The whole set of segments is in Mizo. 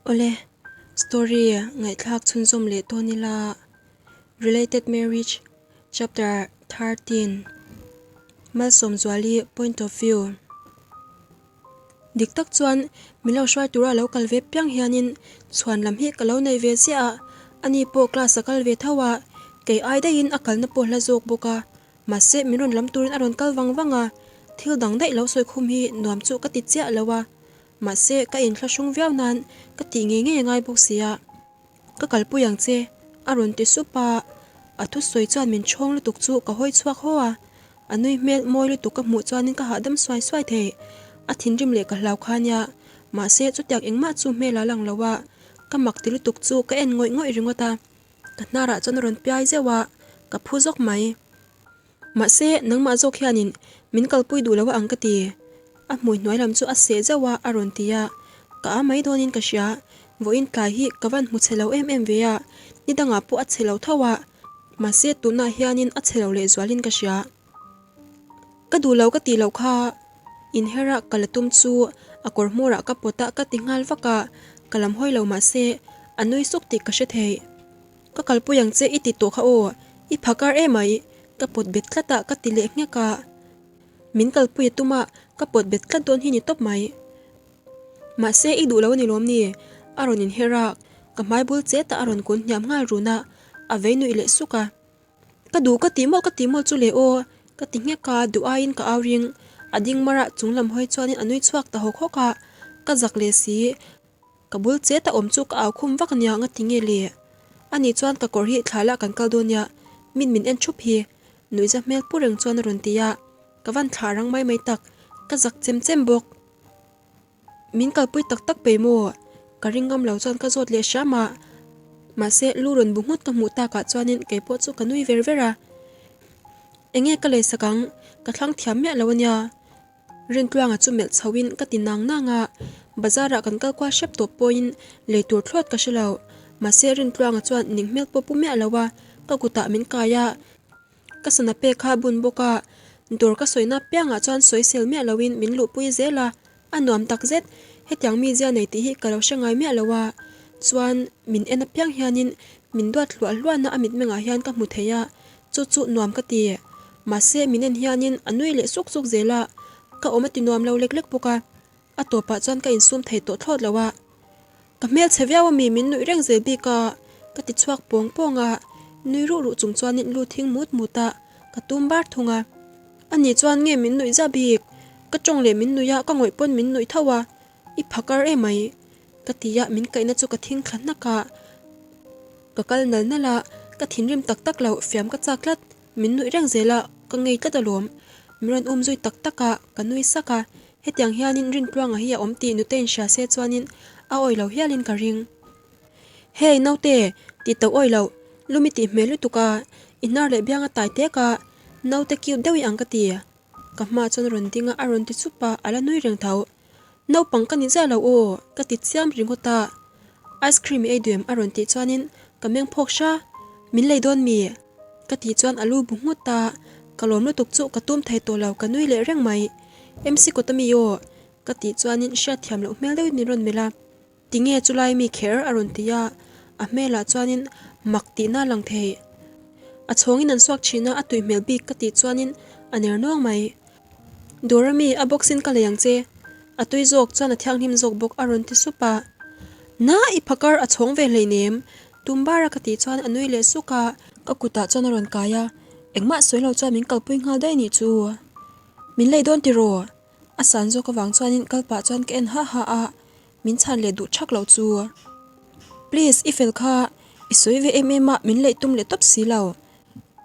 Awle, story ngaihthlak chhunzawm leh dawn ila, Related Marriage Chapter 13 Malsawmzuali Point of View Dik tak chuan min lo hruai tura lo kal ve piang hianin chhuan lam hi ka lo nei ve ziah a, ani pawh class a kal ve tho a, kei ai daihin a kalna pawh hla zawk bawk a. Mahse, min rawn lam turin a rawn kal vang vang a, thil dang daih lo sawi khum hi nuam chu ka ti chiah lo a, mahse ka inthlahrung viau nan ka tih ngei ngei a ngai bawk si a. Ka kalpui ang che, a rawn ti sup a, a thusawi chuan min chhawng lutuk chu ka hawi chhuak haw a, a nui hmel mawi lutuk ka hmuh chuanin ka hahdam suai suai thei. A thinrim leh ka hlau kha nia, mahse chutiang engmah chu hmel a lang lo a, ka mak ti lutuk chu ka en ngawih ngawih ringawt a. Ka hnarah chuan a rawn piai zeuh a, ka phu zawk mai. Mahse, nangmah zawk hianin min kalpui duh lo a ang ka ti. A hmui hnuai lam chu a seh zeuh a, a rawn ti a. Ka a mai dawnin ka hria. Vawiin tlai hi ka van hmu chhe lo em em ve a, ni dangah pawh a chhe lo tho a. Mahse, tunah hianin a chhe lo lehzualin ka hria. Ka duh lo ka tih loh kha inher a ka la tum chu a kawr hmawrah ka pawt a ka ti nghal vak a, ka lam hawi lo mahse a nui suk tih ka hre thei. Ka kalpui ang che i ti tawh kha aw, i phakar emai ka pawt bet tlat a ka ti leh nghek a, min kalpui a tum a ka pawt bet tlat dawn hi ni tawp mai. Mahse i duh lo a ni lawm ni? A rawn inher a, ka hmai bul chet a a rawn kun hniam nghal run a, a vei nuih leh suk a. Ka duh ka tih mawlh ka tih mawlh chu le aw, ka ti nghek a, duh aiin ka au ring. A ding mar a, chung lam hawi chuanin a nui chhuak ta hawk hawk a, ka zak leh si. Ka bul chet a awm chu ka au khum vak ania nga ti nge le? Ani chuan ka kawr hi thla lah kan kal dawn nia, min min en thup hi. Nuihza hmel pu reng chuan a rawn ti a, ka van thlah rang mai mai tak, ka zak chem chem bawk. Min kalpui tak tak pei maw? Ka ring ngam lo chuan ka zawt leh hram a. Mahse, lu rawn bu nghut ka hmuh takah chuanin kei pawh chu ka nui ver ver a. Enge ka lei sak ang? Ka thlang thiam miah lo ania. Rintluanga chu melh chhoin ka ti nang nang a. Bazar ah kan kal kual hrep tawh pawhin lei tur thlawt ka hre lo. Mahse, Rintluanga chuan ning hmel pawh pu miah lo a, ka kutah min kai a. Ka sana pek kha a bun bawk a, dawr ka sawina piangah chuan sawisel miah loin min luhpui zel a, a nuam tak zet. Hetiang mizia nei tih hi ka lo hre ngai miah lo a, chuan min en apiang hianin min duat hluah hluahna a mitmengah hian ka hmu thei a, chu chu nuam ka ti. Mahse min en hianin a nui leh suk suk zel a, ka awm a ti nuam lo lek lek bawk a, a tawpah chuan ka insum thei tawh thlawt lo a. Ka hmelchhe viau ami min nuih reng zel bik a, ka ti chhuak pawng pawng a, nui ruh ruh chung chuanin lu thing mut mut a, ka tum bar thung a. Ani chuan nge min nuih za bik, ka tawng leh min nuih a, ka ngawih pawn min nuih tho a, i phakar emai ka ti a, min kaihna chu ka thing thla hnak a, ka kal nal nal a, ka thinrim tak tak lo, fiam ka chak tlat, min nuih reng zel a, ka ngei tlat alawm, min rawn um zui tak tak a, ka nui sak a, Hetiang hianin Rintluanga hi a awm tih nute inhria se chuanin a awih lo hialin ka ring. Hey naute, tih tauh awih loh, lum i tih hmel lutuk a, i hnar leh biang a tai tek a, naute cute deuh i ang ka ti. Ka hmaah chuan a rawn ding a, a rawn ti chup a, a la nui reng tho. Naupang ka ni ziah lo aw, ka ti chiam ringawt a. Ice cream i ei duh em? a rawn tih chuanin ka meng phawk hra. Min lei dawn mi? Ka tih chuan a lu bu nghut a, ka lawm lutuk chu ka tum thei tawh lo ka nui leh reng mai. MC kawt ami aw? Ka tih chuanin hriat thiam loh hmel deuhin min rawn melh a, Tinge chulai mi kher? a rawn ti a, a hmelah chuanin mak tihna a lang thei. A chhawngin an suak thin a, a tui hmel bik ka tih chuanin a ner nuang mai. Dawr ami, a box in ka lei ang che. A tui zawk chuan a thianghlim zawk bawk a rawn ti sup a. Na, i phakar a chhawng ve hleinem. Tum bar a ka tih chuan a nui leh suk a. Ka kutah chuan a rawn kai a, engmah sawi lo chuan min kalpui nghal daih nih chu. Min lei dawn tiraw? A san zawk avang chuanin kal pah chuan ka en ha ha a, min chhan leh duh thak loh chu. Please, i fel kha, i sawi ve em em a, min leih tum leh tawp si lo.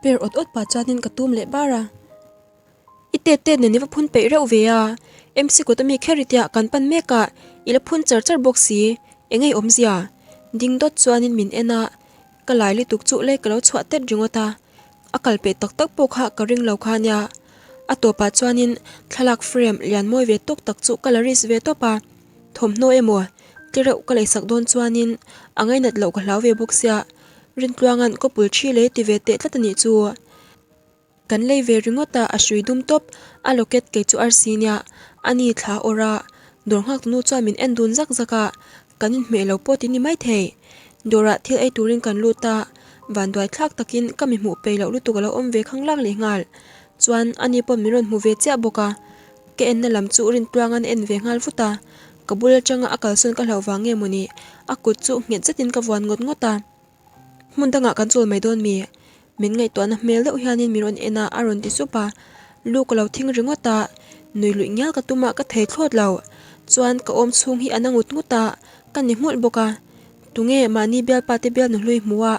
Per awt awt pah chuanin ka tum leh bar a. I tet tet nen i va phun peih reuh ve a, MC kut ami kher i tia kan pan mek a, i la phun char char bawk si, eng ei awmzia? Ding dawt chuanin min en a, ka lai lutuk chu lei ka lo chhuah tet ringawt a, a kal peih tak tak pawh kha ka ring lo kha nia. A tawpah chuanin thlalak frame lian mawi ve tawk tak chu ka la risk ve tawp a, thawmhnaw emaw tlereuh ka leisak dawn chuanin a ngainat loh ka hlau ve bawk sia, Rintluanga'n kawpul thi lei ti ve teh tlat a nih chu. Kan lei ve ringawt a, a hrui dum tawp, a locket kei chu arsi nia, a ni thla awr a, Dawr nghak tunu chuan min en dun zak zak a, kan inhmeh lo pawh ti ni maithei. Dawrah thil ei turin kan lut a, vanduai thlak takin ka mi hmuh peih loh lutuk a lo awm ve khang lak leh nghal. Chuan ani pawh min rawn hmu ve chiah bawk a, ka enna lam chu Rintluanga'n a en ve nghal vut a, ka bul atanga a kalsawn ka hlauh vang nge mawni, a kut chu nghet zetin ka vuan ngawt ngawt a. Hmun dangah kan chawl mai dawn mi? Min ngaihtuahna hmel deuh hianin min rawn en a, a rawn ti sup a. Lu ka lo thing ringawt a, nui luih ngial ka tum a, ka thei thlawt lo. Chuan ka awm chhung hi a na ngut ngut a, ka ni nghulh bawk a. Tunge mahni bialpa te bialnu hlui hmu a,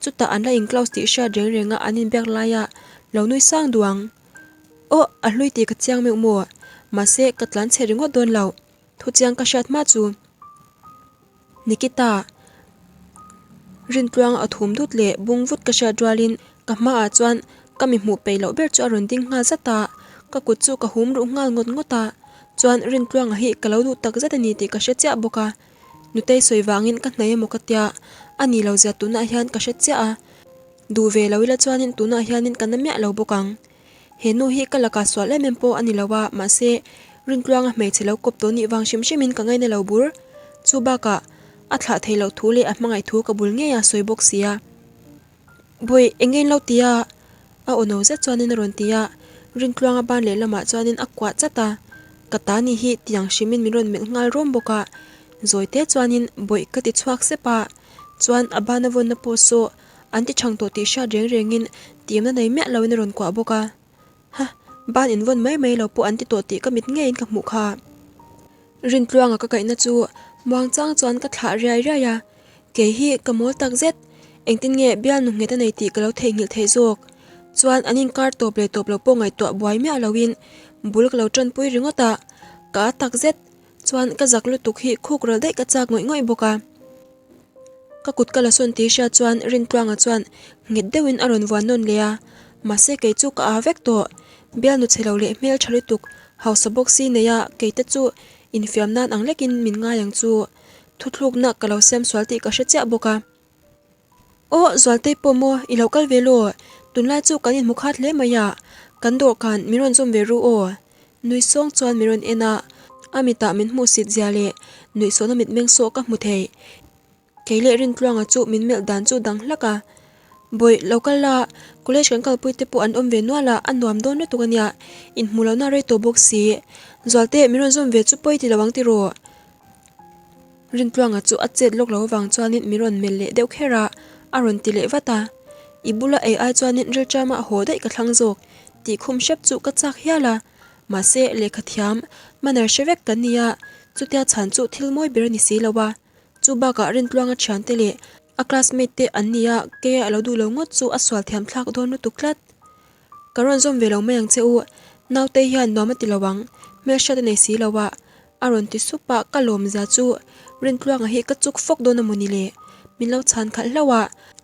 chutah an la in-close tih hriat reng reng a an inbiak laia lo nui sang duh ang. Aw, a hlui tih ka chiang meuh maw? Mahse, ka tlan chhe ringawt dawn lo. Thuchiang ka hriat hma chu. Nikita, Rintluang a thum dut leh bung vut ka hriat rualin ka hmaah chuan ka mi hmuh peih loh ber chu a rawn ding nghal zat a, ka kut chu ka hum ruh nghal ngawt ngawt a, chuan Rintluanga hi ka lo duh tak zet a ni tih ka hre chiah bawk a, Nutei sawi vangin ka hnaih emaw ka tia, a ni lo zia tunah hian ka hre chiah a, duh ve lo ila chuanin tunah hianin ka na miah lo bawk ang. He nu hi ka lakah sual em em pawh a ni lo a, mahse, Rintluanga hmeichhe lo kawp tawh nih vang hrim hrimin ka ngaina lo bur. Chu bakah, a thlah thei loh thu leh a hmangaih thu ka bul ngei a sawi bawk si a. Bawi, eng nge in lo ti a? A aw no zet chuanin a rawn ti a, Rintluanga ban lehlamah chuanin a kuah chat a. Ka ta ni hi tiang hrimin min rawn melh nghal rawm bawk a. Zawi te chuanin bawih ka ti chhuak sep a, chuan a bana vawnna pawh saw An ti chhang tawh tih hriat reng rengin timna nei miah loin a rawn kuah bawk a. Ha, ban invawn mai mai lo pawh an ti tawh tih ka mit ngeiin ka hmuh kha. Rintluanga ka kaihna chu muang chang chuan ka thlah riai riai a, kei hi ka mawl tak zet, engtin nge bialnu nghet a nei tih ka lo theihnghilh theih zawk. Chuan an inkar tawp leh tawp lo pawh ngaihtuah buai miah loin bul ka lo tanpui ringawt a, ka a tak zet chuan ka zak lutuk hi khuk ral daih ka chak ngawih ngawih bawk a. Ka kut ka la sawn tih hriat chuan Rintluanga chuan nghet deuhin a rawn vuan nawn leh a, mahse kei chu ka aa vek tawh. Bialnu chhe lo leh hmel tha lutuk, hausa bawk si nei a, kei te chu infiam nan ang lekin min ngai ang chu. Thuthlukna ka lo siam sual tih ka hre chiah bawk a. Aw, Zualtei pawh maw, i lo kal ve law? Tunlai chu kan inhmu khat hle mai a, kan dawhkan min rawn zawm ve ru aw. Nui sawng chuan min rawn en a, a mitah min hmuh sit zia leh nuihsawhna mitmeng sawh ka hmu thei. Kei leh Rintluanga chu min melh dan chu dang hlak a, Bawih, lo kal la, college kan kalpui te pawh an awm ve nual a, a nuam dawn lutuk a nia, inhmuh lohna rei tawh bawk si. Zualte, min rawn zawm ve chu pawi ti lo ang tiraw? Rintluanga chu a chet lawk lo avang chuanin min rawn melh leh deuh kher a, a rawn ti leh vat a. I bula ei ai chuanin rilṭama haw daih ka thlang zawk tih khum hrep chu ka chak hial a. Mahse, lehkha thiam, manner hre vek kan ni a, chutia chhan chu thil mawi ber a ni si lo a. Chu bakah Rintluanga thiante leh a classmate te an ni a, keia a lo duh lo ngawt chu a sual thiam thlak dawn lutuk tlat. Ka rawn zawm ve lo mai ang che u, naute hian nuam a ti lo ang, hmelhriat a nei si lo a, a rawn ti sup a, ka lawm zia chu Rintluanga hi ka chuk fawk dawn a mawni le? Min lo chhan khalh hlauh a,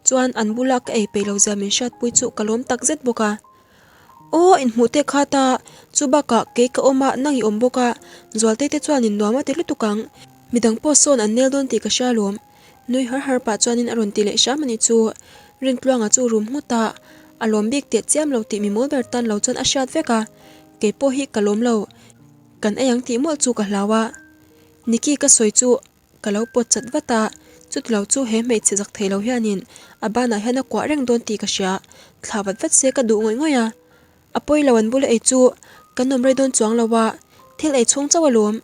chuan an bula ka ei peih lo zia min hriatpui chu ka lawm tak zet bawk a. Aw, inhmuh te kha ta, chu bakah kei ka awm a, nang i awm bawk a, Zualtei te chuan in nuam a ti lutuk ang, midang pawh sawn an nel dawn tih ka hria alawm. Nui har har pah chuanin a rawn ti leh hram a nih chu. Rintluanga chu rum nghut a, a lawm bik teh chiam lo tih mi mawl ber tan lo chuan a hriat vek a, kei pawh hi ka lawm lo, kan ei ang tih mawlh chu ka hlau a. Niki ka sawi chu ka lo pawt chat vat a, chutilo chu he hmeichhe zak thei lo hianin a banah hian a kuah reng dawn tih ka hria, thlah vat vat se ka duh ngawih ngawih a. A pawi lo an bula ei chu kan awm rei dawn chuang lo a, thil ei chhung chauh alawm,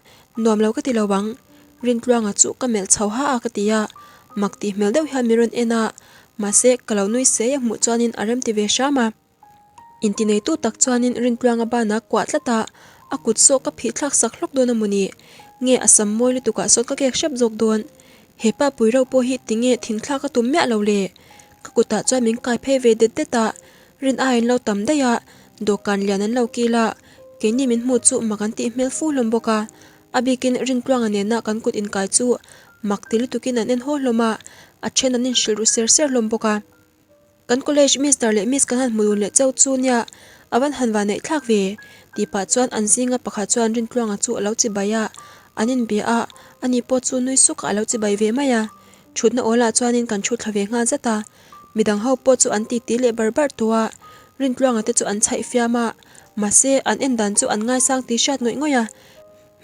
nuam lo ka ti lo ang. Rintluanga chu ka melh chho ha a ka ti a, mak tih hmel deuh hian min rawn en a, mahse ka lo nui sei a hmuh chuanin a rem ti ve hram a. Intineitu tak chuanin Rintluanga banah kuah tlat a, a kut sawh ka phih thlak sak hlawk dawn a mawni, nge a sam mawi lutukah sawn ka kek hrep zawk dawn. He pa pui reuh pawh hi tinge thingthlak a tum miah lo le? Ka kutah chuan min kai phei ve det det a, Rin aiin lo tam daih a, dawhkan lian an lo kil a, keini min hmuh chu mak an tih hmel fu hlawm bawk a, a bikin Rintluanga nena kan kut inkai chu mak ti lutukin an en haw hlawm a, a then an inhrilh ru ser ser hlawm bawk a. Kan college mister leh miss kan han hmu dun leh chauh chu nia, a van han va neih thlak ve, tih pah chuan an zinga pakhat chuan Rintluanga chu a lo chibai a, an inbia a, ani pawh chu nui sukah a lo chibai ve mai a, thutna awlah chuanin kan thu thla ve nghal zat a. Midang ho pawh chu an titi leh bar bar tawh a, Rintluanga te chu an chhaih fiam a, mahse an en dan chu an ngaisang tih hriat ngawih ngawih a.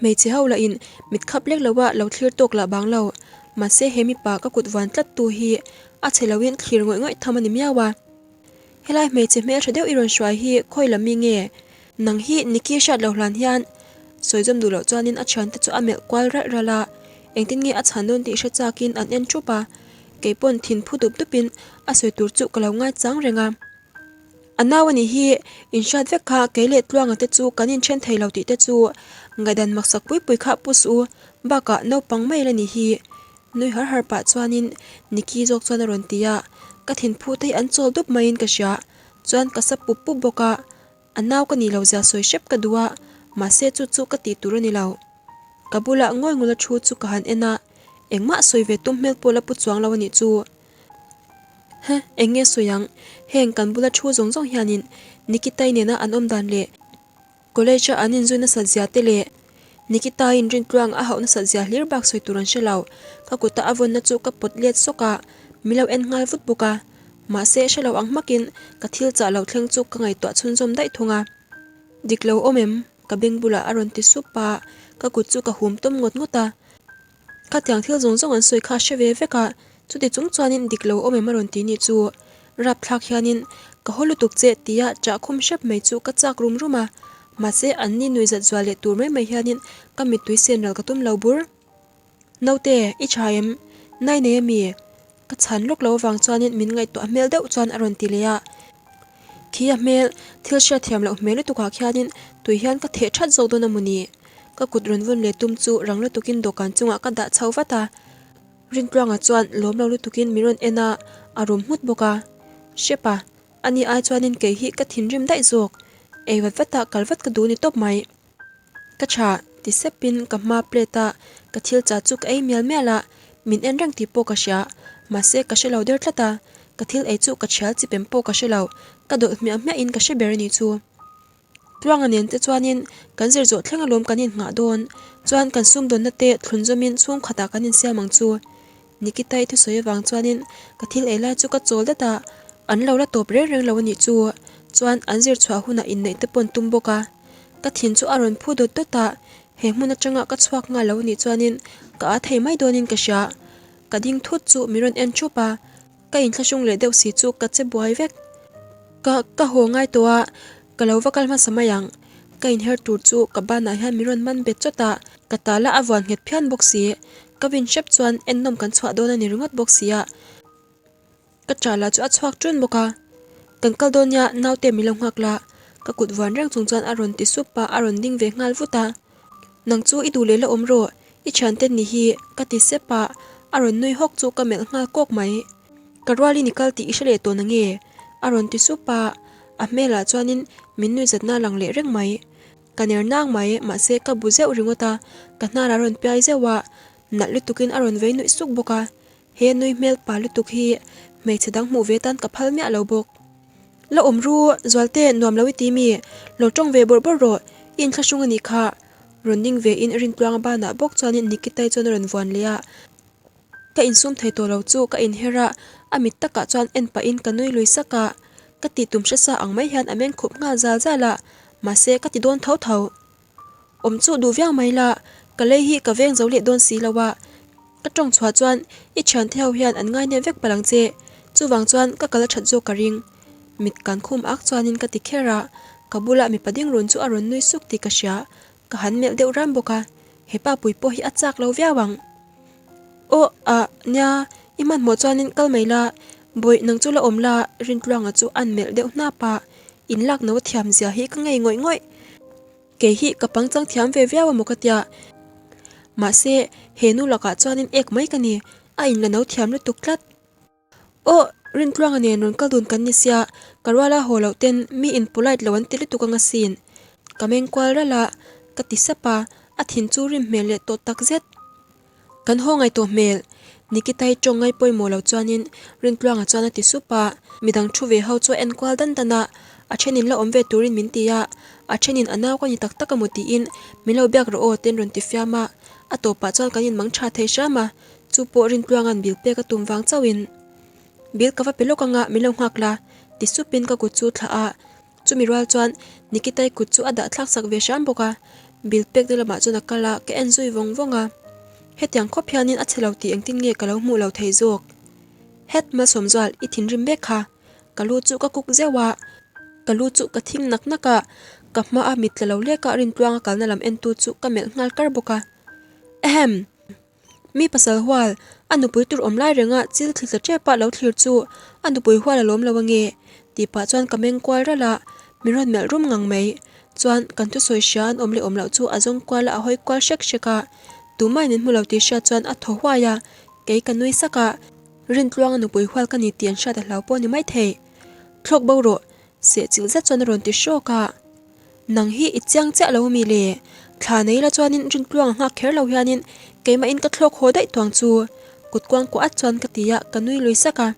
Hmeichhe ho lah in mit khap lek lo a lo thlir tawk lah bang lo. Mahse he mipa ka kut vuan tlat tu hi a chhe lo in thlir ngawih ngawih tham a ni miau a. Helai hmeichhe hmeltha deuh i rawn hruai hi khawi lam mi nge? Nang hi Nikki hriat lo hlan hian sawi zawm duh loh chuanin a thiante chu a melh kual ralh ralh a, engtin nge a chhan dawn tih hre chakin an en thup a, kei pawn thin phu dup dupin a sawi tur chu ka lo ngaichang reng a. A nau a nih hi, inhriat vek kha kei leh Tluanga te chu kan inthen thei lo tih te chu ngaihdan maksak pui pui kha pu suh u, bakah naupang mai la nih hi. Nui har har pah chuanin Nikki zawk chuan a rawn ti a, ka thinphu te hi an chawl dup maiin ka hria, chuan ka sa pup pup bawk a, a nau ka nih lo zia sawi hrep ka duh a, mahse chu chu ka tih tur a ni lo. Ka bulah ngawi ngula thu chu ka han en a, engmah sawi ve tum hmel pawh la pu chuang lo a nih chu. Heh, eng nge sawi ang? Heng kan bula thu zawng zawng hianin Nikitai nena an awm dan leh College-a an inzui nasat zia te leh Nikitai-in rintluang a hauh nasat zia hlir bak sawi tur an hre lo. Ka kuta a vawnna chu ka pawt let sawk a, min lo en nghal vut bawk a. Mahse, hre lo ang hmakin ka thil chah lo thleng chu ka ngaihtuah chhunzawm daih thung a. Dik lo awm em? Ka beng bulah a rawn ti sup a, ka kut chu ka hum tawm ngawt ngawt a. Khatiang thil zawng zawng an sawi kha a hre ve vek a, chuti chung chuanin dik lo awm em a rawn ti nih chu. Rapthlak hianin, Ka haw lutuk che tia chah khum hrep mai chu ka chak rum rum a, mahse anni nuih zat zual leh tur mai mai hianin ka mittui sen ral ka tum lo bur. Naute, i tha em? Nai nei ami? Ka chhan lawk lo avang chuanin min ngaihtuah hmel deuh chuan a rawn ti leh a. Khi a hmel, thil hriatthiam loh hmel lutukah khianin tui hian ka theh that zawk dawn a maw ni? Ka kut rawn vawn leh tum chu rang lutukin dawhkan chungah ka dah chho vat a. Rintluanga chuan lawm lo lutukin min rawn en a, a rum nghut bawk a. Hrep a, ani ai chuanin kei hi ka thinrim daih zawk. Ei vat vatah kal vat ka duh ni tawp mai. Ka tha ti sepin ka hma plate a ka thil cha chu ka ei mial mial a, min en reng tih pawh ka hria, mahse ka hre lo der tlat a, ka thil ei chu ka thial chi pem pawh ka hre lo, ka dawlh hmiah hmiah in ka hre ber a nih chu. Tluanga nen te chuanin kan zir zawh thleng alawm kan inngah dawn, chuan kan sumdawnna te thlun zawmin chhungkhatah kan insiam ang chu. Nikitai thusawi avang chuanin ka thil ei lai chu ka chawl dat a, an lo la tawp reng reng lo a nih chu, chuan an zir chhuah hunah inneih te pawn tum bawk a. Ka thin chu a rawn phu dawt dawt a, he hmun atanga ka chhuak nghal lo a nih chuanin ka a thei mai dawnin ka hria. Ka ding thut chu min rawn en thup a, ka inthlahrung leh deuh si chu ka che buai vek. Ka ka haw ngai tawh a, ka lo va kal hmasa mai ang. Ka inher tur chu ka banah hian min rawn man bet chawt a, ka tala a vuan nghet phian bawk si. Ka vin hrep chuan ennawm kan chhuah dawn a ni ringawt bawk si a. Ka ṭah lah chu a chhuak ṭun bawk a, Kan kal dawn nia, naute min lo nghak la, ka kut vuan reng chung chuan a rawn ti sup a, a rawn ding ve nghal vut a. Nang chu i duh leh la awm rawh, i thiante ni hi, ka ti sep a, a rawn nui hawk chu ka melh nghal kawk mai. Ka rualin i kal tih i hre leh tawh nange? a rawn ti sup a, a hmelah chuanin min nuihzatna a lang leh reng mai. Ka ner nang mai, mahse ka bu zeuh ringawt a, ka hnar a rawn piai zeuh a, nalh lutukin a rawn vei nuih suk bawk a. He nui hmel pa lutuk hi hmeichhe dang hmuh ve tan ka phal miah lo bawk. La awm ru, Zualte nuam lo i ti mi, lo tawng ve bawrh bawrh rawh, i inthlahrung a nih kha. Rawn ding ve in Rintluanga banah bawk chuanin Nikitai chuan a rawn vuan leh a. Ka insum thei tawh lo chu ka inher a, a mit takah chuan en pahin ka nui lui sak a. Ka tih tum hre sa ang mai hian a meng khup nghal zal zal a, mahse ka ti dawn tho tho. Awm chu duh viau mai la, ka lei hi ka veng zo leh dawn si lo a. Ka tawng chhuah chuan i thiante ho hian an ngai nep vek palh ang che, chuvang chuan ka kal a that zawk ka ring. Mit kan khum ak chuanin ka ti kher a, ka bula mipa ding run chu a rawn nui suk tih ka hria, ka han melh deuh ram bawk a, he pa pui pawh hi a chak lo viau ang. Aw ah nia, i hmanhmawh chuanin kal mai la, bawih nang chu la awm la, Rintluanga chu a'n melh deuh hnap a, inlak no thiam zia hi ka ngei ngawih ngawih. Kei hi ka pangchang thiam ve viau emaw ka tia. Mahse, he nu lakah chuanin ek mai ka ni, a inla no thiam lutuk tlat. Aw, Rintluanga nen rawn kal dun kan ni sia, ka ruala haw loh ten mi in polite lo an ti lutuk anga sin. Ka meng kual ralh a, ka ti sap a, a thin chu rim hmel leh tawh takzet. Kan haw ngai tawh hmel. Nikitai tawng ngai pawimawh lo chuanin Rintluanga chuan a ti sup a, midang thu ve ho chu a en kual dan dan a, a thenin la awm ve turin min ti a, a thenin a nau ka ni tak tak a maw tiin min lo biak rawh aw ten rawn ti fiam a, a tawpah chuan kan inmang tha thei hram a, chu pawh Rintluanga'n bil pek a tum vang chauhin Bil ka va pe lawk anga min lo nghak la ti supin ka kut chu thlah a, chumi rual chuan Nikitai kut chu a dah thlak sak ve hram bawk a. Bill pek na lamah chuan a kal a, ka en zui vawng vawng a. Hetiang khawp hianin a chhe lo tih engtin nge ka lo hmuh lo thei zawk? Het Malsawmzual, i thinrim mek kha. Ka lu chu ka kuk zeuh a, ka lu chu ka thing nak nak a, ka hmaa mit tla lo leka Rintluanga kalna lam entu chu ka melh nghal kar bawk a. Ahem! Mi pasal hual, a nupui tur awm lai renga chil thli tla tep a lo thlir chu a nupui hual a lawm lo ange tih pah chuan ka meng kual ralh a, min rawn melh rum ngang mai. Chuan kan thusawi hria an awm leh awm loh chu a zawng kual a, a hawi kual hrek hrek a, tumah in min hmu lo tih hriat chuan a thaw huai a, kei ka nui sak a, Rintluanga nupui hual ka ni tih an hriat a hlau pawh a ni maithei. Thlawk bo rawh, sehchilh zet chuan a rawn ti hrawk a. Nang hi i chiang chiah lo ami le? Thla nei la chuanin Rintluanga nghak kher lo hianin keimahin ka thlawk haw daih tuang chu kut kuang kuah at chuan ka ti a, ka nui lui sak a.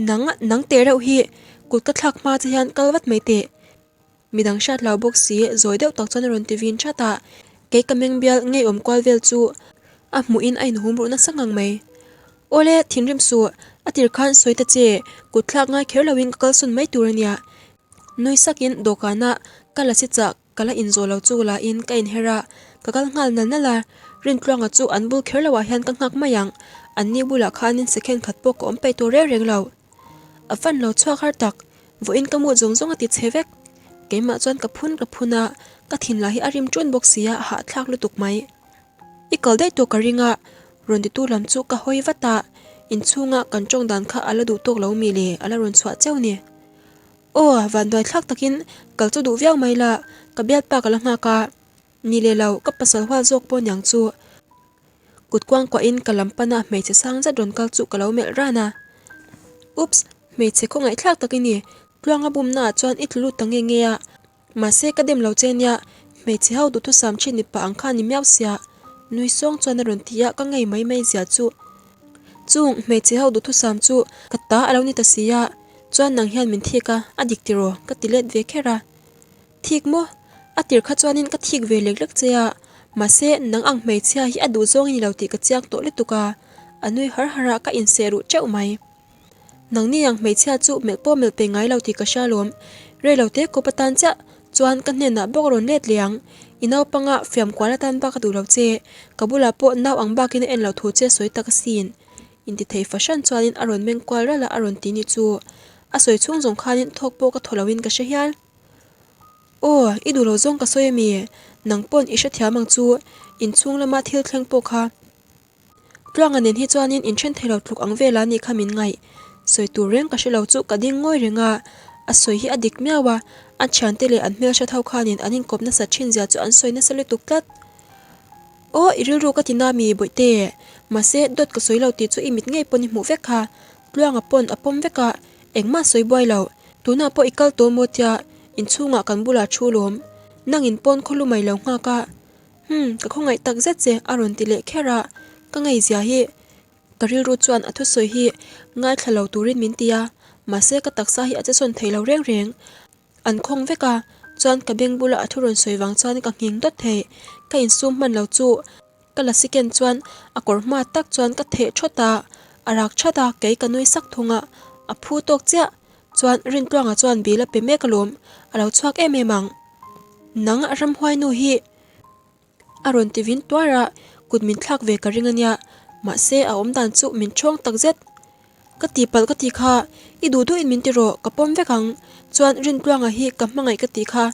Nang, nang teh reuh hi kut ka thlak hma che hian kal vat mai teh. Midang hriat lo bawk si zawi deuh tak chuan a rawn ti vin that a, kei ka meng bial ngeiawm kual vel chu a hmuhin a inhum ruh nasa ngang mai. Awle, thinrim suh, a tir khan sawi ta che, kut thlak ngai kher loin ka kalsawn mai tur a nia. Nui sakin dawhkana ka la si chah ka la inzawh lo chu lain ka inher a, ka kal nghal nal nal a, Rintluanga chu an bul kher loah hian ka nghak mai ang, anni bulah khanin second khat pawh ka awm peih tawh reng reng lo. A fan lo chhuak har tak, vawiin ka mut zawng zawng a ti chhe vek. Keimah chuan ka phun ka phun a, ka thinlai hi a rim ṭun bawk sia a hahthlak lutuk mai. I kal daih tawh ka ring a, rawn titu lam chu ka hawi vat a, inchhunga kan ṭawng dan kha a la duh tawk lo mi le a la rawn chhuah cheu ni. Aw, vanduai thlak takin kal chu duh viau mai la, ka bialpa ka la nghak a, ni leh lo, ka pasal hual zawk pawh niang chu. Kut kuang kuahin ka lam pana hmeichhe sang zet rawn kal chu ka lo melh ran a. Oops, hmeichhe khawngaihthlak tak i ni, tluanga bumnaah chuan i tlu lut ta nge nge a, mahse ka dem lo che nia, hmeichhe ho duhthusam thin mipa ang kha ni miau sia, nui sawng chuan a rawn ti a, ka ngei mai mai zia chu. Chung hmeichhe ho duhthusam chu ka ta a lo ni ta si a, chuan nang hian min thik a, a dik tiraw? Ka ti let ve kher a. Thik maw? A tir kha chuanin ka thik ve lek lek che a, mahse nang ang hmeichhia hi a duh zawng i ni lo tih ka chiang tawh lutuk a, a nui har har a, ka inseh ruh teuh mai. Nangni ang hmeichhia chu melh pawh melh pe ngai lo tih ka hria alawm. Rei lo te kawp atan chiah chuan ka hnenah bawk rawn let leh ang. I naupanga fiam kual atan bak a duh lo che. Ka bulah pawh nau ang bakin a en lo thu che sawi tak asin. Intithei fahran chuanin a rawn meng kual ralh a a rawn ti ni chu. A sawi chhung zawng khanin thawk pawh ka thaw loin ka hre hial. Aw, i duh lo zawng ka sawi ami? Nang pawn i hrethiam ang chu. Inchhung lama thil thleng pawh kha. Tluanga nen hi chuanin inthen thei lo tluk ang vel a nih kha min ngaih. Sawi tur reng ka hre lo chu ka ding ngawi reng a, a sawi hi a dik miau a, a thiante leh an hmelhriat ho khanin an inkawp nasa thin zia chu an sawi nasa lutuk tlat. Aw, i rilru ka ti na mi Bawihte, mahse dawt ka sawi lo tih chu i mit ngei pawn i hmuh vek kha, Tluanga pawn a pawm vek a, engmah sawi buai lo, tunah pawh i kal tawh maw tia inchhungah kan bulah thu lawm, nangin pawn khawlu mai lo nghak a, Umm, ka khawngaih tak zet che, a rawn ti leh kher a, ka ngaihzia hi ka rilru chuan a thusawi hi ngaithla lo turin min ti a, mahse ka taksa hi a che sawn thei lo reng reng. An khawng vek a, chuan ka beng bula a thu rawn sawi vang chuan ka nghing dawt thei, ka insum hman lo chu ka la second chuan a kawr hma tak chuan ka theh thawt a, a rak that a, kei ka nui sak thung a, a phu tawk chiah, chuan Rintluanga chuan bill a pe mek alawm, a lo chhuak em em ang. Nang ramhuai nu hi a rawn ti vin tuar a, kut min thlak ve ka ring a nia, mahse a awm dan chu min ṭhawng tak zet. Ka tihpalh ka tih kha, i duh duhin min ti rawh, ka pawm vek ang, chuan Rintluanga hi ka hmangaih ka tih kha,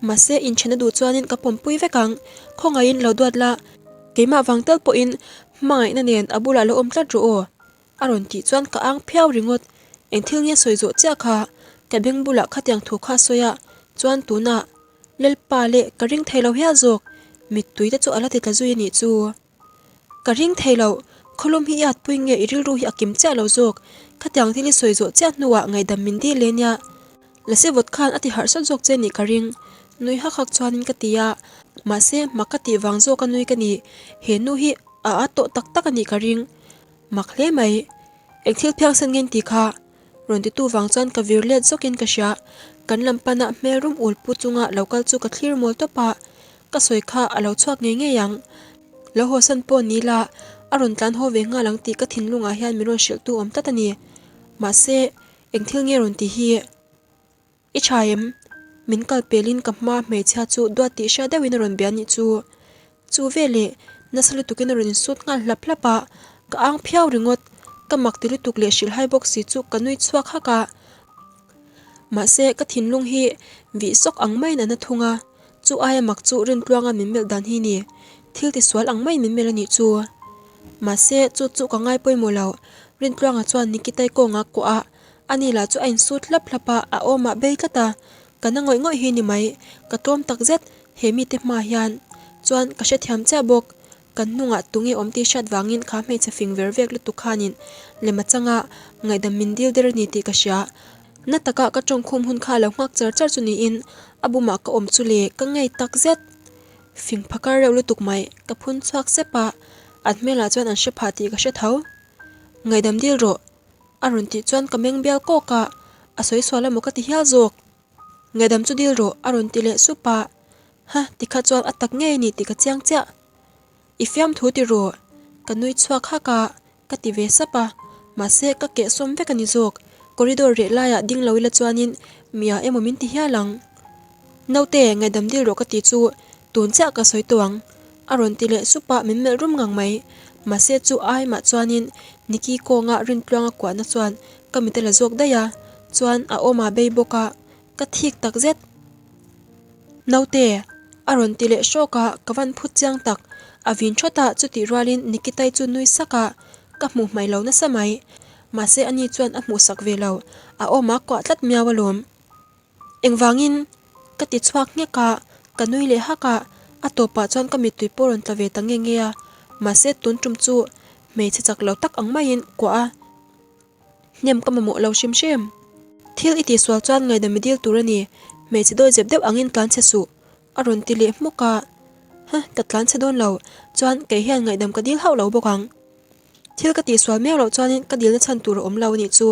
mahse inṭhen a duh chuanin ka pawmpui vek ang, khawngaihin lo duat la, keimah vang tal pawhin hmangaihna nen a bulah lo awm tlat rawh aw. A rawn tih chuan ka ang phiau ringawt. Eng thil nge sawi zawh chiah kha? Ka beng bulah khatiang thu kha a sawi a, chuan tunah Lalpa leh ka ring thei lo hial zawk, mittui te chu a la ti tla zui a nih chu. Ka ring thei lo, khawlum hi i atpui nge i rilru hi a kim chiah lo zawk, khatiang thil i sawi zawh chiah hnuah ngaihdam min dil le nia. Lasi vawt khan a ti harh sawt zawk che nih ka ring, nui hak hak chuanin ka ti a, mahse mak ka tih vang zawk a nui ka ni, he nu hi a at tawh tak tak a nih ka ring. Mak hle mai. Eng thil phiangsen nge tih kha? Rawn titu vang chuan ka vir let zawkin ka hria. Kan lam pana hmel rum ul pu chunga lo kal chu ka thlir mawl tawp a, ka sawi kha a lo chhuak ngei ngei ang. Lo hawsan pawh ni la, a rawn tlan haw ve nghal ang tih ka thinlungah hian min rawn hrilhtu awm tlat a ni. Mahse, eng thil nge rawn ti hi? I tha em? Min kal pelin ka hma hmeichhia chu duat tih hriat deuhin a rawn bia nih chu. Chu veleh nasa lutukin a rawn insut nghal hlap hlap a, ka ang phiau ringawt. Ka mak ti lutuk leh hrilhhai bawk si chu ka nui chhuak hak a. Mahse ka thinlung hi vih sawk ang maiin a na thung a, chu aia mak chu Rintluanga min melh dan hi ni. Thil tisual ang maiin min melh a nih chu. Mahse chu chu ka ngai pawimawh lo. Rintluanga chuan Nikitai kawnga kuah a, ani lah chu a insut hlap hlap a, a awmah bei tlat a. Ka na ngawih ngawih hi ni mai, ka tlawm tak zet he mite hmaah hian. Chuan ka hrethiam chiah bawk, kan hnungah tunge awm tih hriat vangin kha hmeichhe fing ver vek lutuk khanin lem a chang a, ngaihdam min dil der a ni tih ka hria. Na taka ka tawngkhum hun kha a lo nghak char char chu niin a bumah ka awm chu le ka ngei tak zet. Fing phakar reuh lutuk mai, ka phun chhuak sep a, an hmelah chuan an hre phah tih ka hre tho. Ngaihdam dil rawh. A rawn tih chuan ka meng bial kawk a, a sawi sual emaw ka ti hial zawk. Ngaihdam chu dil rawh a rawn ti leh sup a, ha tikha chuan a tak ngei a ni tih ka chiang chiah. I fiamthu ti rawh, ka nui chhuak hak a, ka ti ve sap a, mahse ka keh sawm vek a ni zawk, corridor reh laiah ding lo ila chuanin mia emaw min ti hial ang. Naute, ngaihdam dil rawh ka ti chu tun chiah ka sawi tawh ang, a rawn ti leh sup a, min melh rum ngang mai. Mahse chu ai mah chuanin Nikki kawnga Rintluanga kuahna chuan ka mit a la zawk daih a, chuan a awm a bei bawk a, ka thik tak zet. Naute, a rawn ti leh hrawk a, ka van phut chiang tak. A vin thawt a, chutih rualin Nikitai chu nui sak a, ka hmuh hmaih lo nasa mai. Mahse ani chuan a hmuhsak ve lo, a awm a kuah tlat miau alawm. Engvangin? Ka ti chhuak nghek a, ka nui leh hak a, a tawpah chuan ka mittui pawh rawn tla ve ta nge nge a, mahse tun tum chu hmeichhe chak lo tak ang maiin kuah a hnem ka mamawh lo hrim hrim. Thil i tihsual chuan ngaihdam i dil tur a ni, hmeichhe dawi zep deuh angin tlan chhe suh a rawn ti leh hmuk a, huh ka tlan chhe dawn lo, chuan kei hian ngaihdam ka dil hauh lo bawk ang. Thil ka tihsual miau loh chuanin ka dilna chhan tur a awm lo a nih chu.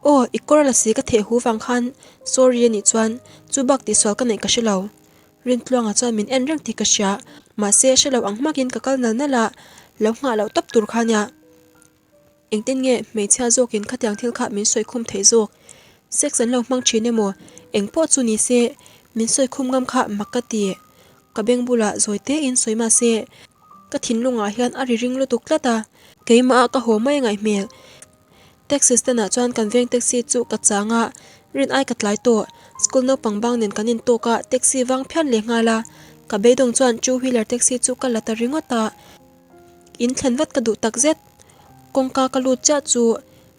Aw, i kawr a la si ka theh hu vang khan sorry a nih chuan chu bak tihsual ka neih ka hre lo. Rintluanga chuan min en reng tih ka hria, mahse hre lo ang hmakin ka kal nal nal a, lo nghah loh tawp tur kha nia. Engtin nge hmeichhia zawkin khatiang thil kha min sawi khum theih zawk? Sex an lo hmang thin emaw? Eng pawh chu ni se, min sawi khum ngam kha mak ka ti. Ka beng bulah zawi tein sawi mahse, ka thinlungah hian a ri ring lutuk tlat a, keimah ah ka haw mai ngaih hmel. Taxi stand ah chuan kan veng taxi chu ka chang a, rin ai ka tlai tawh, school naupang bang nen kan intawk a, taxi vang phian leh nghal a, ka beidawng chuan two wheeler taxi chu ka la ta ringawt a. In thlen vat ka duh tak zet. Kawngka ka lut chiah chu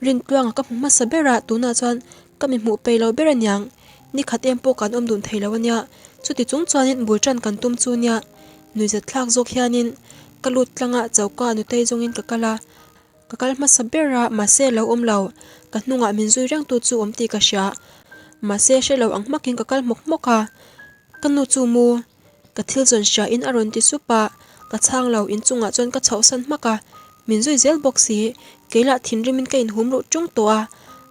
Rintluanga ka hmu hmasa ber a, tunah chuan ka mi hmuh peih lo ber aniang. Ni khat em pawh kan awm dun thei lo ania, chuti chung chuanin bul tan kan tum chu nia. Nuihzat thlak zawk hianin ka lut tlang a, choka nutei zawngin ka kal a. Ka kal hmasa ber a, mahse lo awm lo. Ka hnungah min zui reng tu chu awm tih ka hria. Mahse hre lo ang hmakin ka kal hmawk hmawk a. Ka nu chu mu. Ka thil zawn hria in a rawn ti sup a, ka chhang lo inchungah chuan ka chhoh san hmak a, min zui zel bawk si, kei lah thinrim in ka inhum ruh tung tawh a,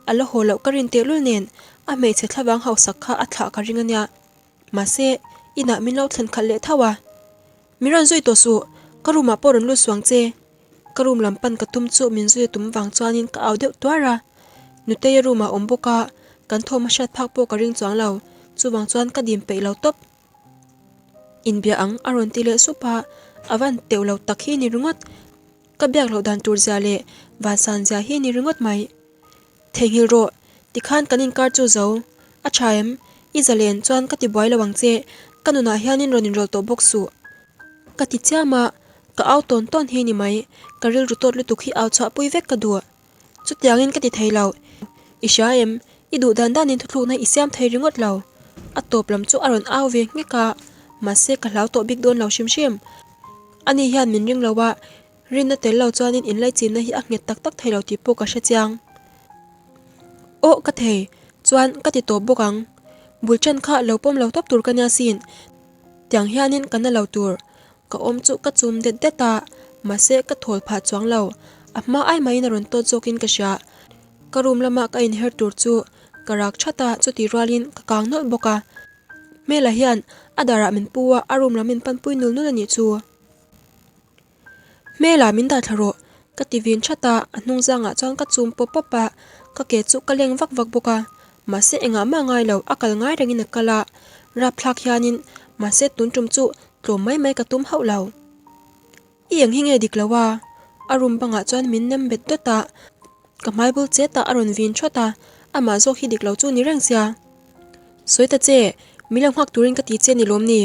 a la haw loh ka rin tehlul nen a hmeichhe thlavang hausak kha a thlah ka ring a nia, mahse inah min lo thlen khalh leh tho a, min rawn zui tawh suh, ka room ah pawh rawn lut suang che. Ka room lam pan ka tum chu min zui a tum vang chuanin ka au deuh tuar a, Nutei a room ah awm bawk a, kan thawm a hriat phak pawh ka ring chuang lo, chuvang chuan ka dim peih lo tawp. Inbia ang a rawn ti leh sup a, a van teuh lo tak hi ni ringawt. Ka biak loh dan tur zia leh vansan zia hi ni ringawt mai. Theihnghilh rawh, tikhan kan inkar chu zo. A tha em? I zalen chuan ka ti buai lo ang che, ka nunah hianin rawn inrawlh tawh bawk suh. Ka ti chiam a, ka au tawn tawn hi ni mai, ka rilru tawt lutuk hi au chhuahpui vek ka duh. Chutiangin ka ti thei lo. I hria em? I duh dan danin thuthlukna i siam thei ringawt lo. A tawp lam chu a rawn au ve nghek a, mahse ka hlau tawh bik dawn lo hrim hrim. Ani hian min ring lo a, rinna tel lo chuanin inlaichinna hi a nghet tak tak thei lo tih pawh ka hre chiang. Aw ka thei, chuan ka ti tawp bawk ang. Bul ṭan kha lo pawm lo tawp tur ka nia sin. Tiang hianin ka na lo tur. Ka awm chu ka chum det det a, mahse ka thawl phah chuang lo. A hma ai maiin a rawn tawt zawkin ka hria. Ka room lama ka inher tur chu ka rak that a, chutih rualin ka kang nawlh bawk a. Hmela hian a darah min pu a, a room lam min panpui nul nul a nih chu. Hmela min dah thla rawh, ka ti vin that a, a hnung zangah chuan ka chum pawp pawp a, ka ke chu ka leng vak vak bawk a. Mahse engah mah ngai lo, a kal ngai rengin a kal a, rapthlak hianin mahse tun tum chu tlawm mai mai ka tum hauh lo. I eng hi nge dik lo a? A room bangah chuan min nem bet dawt a, ka hmai bul chet ah a rawn vin thawt a, amah zawk hi dik lo chu ni reng sia. Sawi ta che, min lo nghak turin ka ti che ni lawm ni?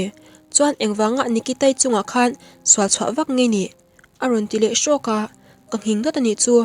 Chuan engvanga Nikitai chungah khan sual chhuah vak nge ni? A rawn ti leh hrawk a, ka nghing dawt a nih chu.